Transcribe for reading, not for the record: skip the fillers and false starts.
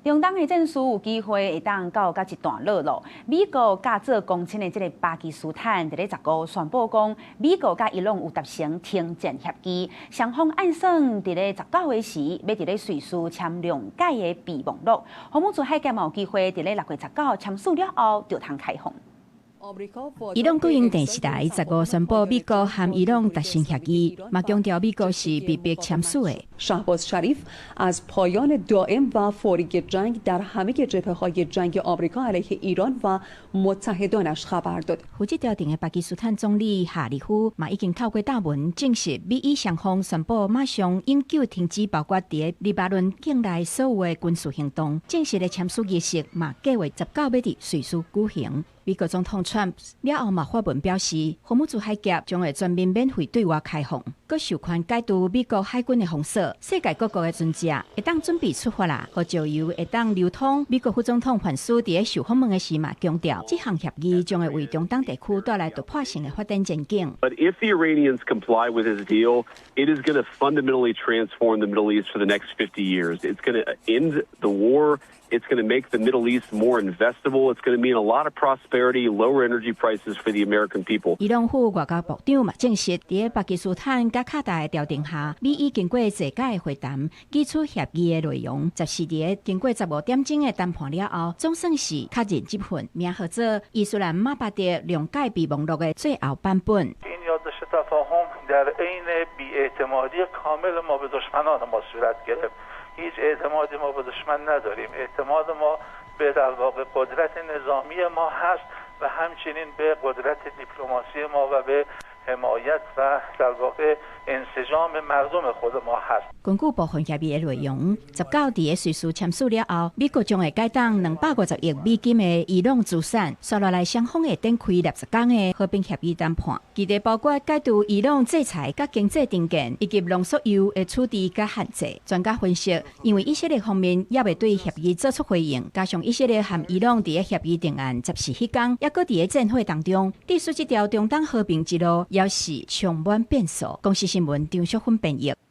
中東的戰事有機會會當告甲一段落囉。美國佮做公親的這个巴基斯坦，佇咧十五宣布講，美國佮伊朗有達成停戰協議，雙方按算佇咧十九的時，欲佇咧瑞士簽諒解的備忘錄。荷姆茲海峽嘛有機會佇咧6月19簽署了後，就通開放。伊朗國營電視台十五宣布，美國和伊朗達成協議，嘛強調美國是被迫簽署的。 شهباز شریف از پایان دائم و فوری جنگ در همه جبهه های جنگ آمریکا علیه ایران و متحدانش خبر داد。負責調停的巴基斯坦總理夏立夫嘛已經透過貼文證實，美伊雙方宣布馬上永久停止包括佇黎巴嫩境內所有的軍事行動。正式的簽署儀式嘛計劃十九欲佇瑞士舉行。美國總統川普了後嘛發文表示，荷姆茲海峽將會全面免費對外開放，閣授權解除美國海軍的封鎖，世界各國的船隻會當準備出發啦，予石油會當流通。美國副總統范斯佇咧受訪問的時嘛強調，這項協議將會為中東地區帶來突破性的發展前景。 But if the Iranians comply with this deal, it is going to fundamentally transform the Middle East for the next 50 years. It's going to end the war. It's going to make the Middle East more investable. It's going to mean a lot of prosperity, lower energy prices for the American people. 伊朗副外交部長嘛證實，佇巴基斯坦佮卡達的調停下，美伊經過濟擺的會談，擬出協議的內容。十四日經過15點鐘的談判了後，總算是確認這份名號做伊斯蘭馬巴德諒解備忘錄的最後版本。 در عین بی‌اعتمادی کامل ما به دشمنان ما صورت گرفت. هیچ اعتمادی ما به دشمن نداریم. اعتماد ما به در واقع قدرت نظامی ما هست و همچنین به قدرت دیپلماسی ما و به حمایت و در واقع انسجام مردم خود ما هست。根據部分協議的內容，十九佇咧瑞士簽署了後，美國將會解凍250億美金的伊朗資產，紲落來雙方會展開60天的和平協議談判，其中包括解除伊朗制裁佮經濟停電，以及濃縮鈾的處置佮限制。專家分析，因為以色列方面猶未對協議做出回應，加上以色列和伊朗佇咧協議定案十四彼工，猶閣佇咧戰火當中，致使這條中東和平之路猶是充滿變數。公視新聞張淑芬編譯。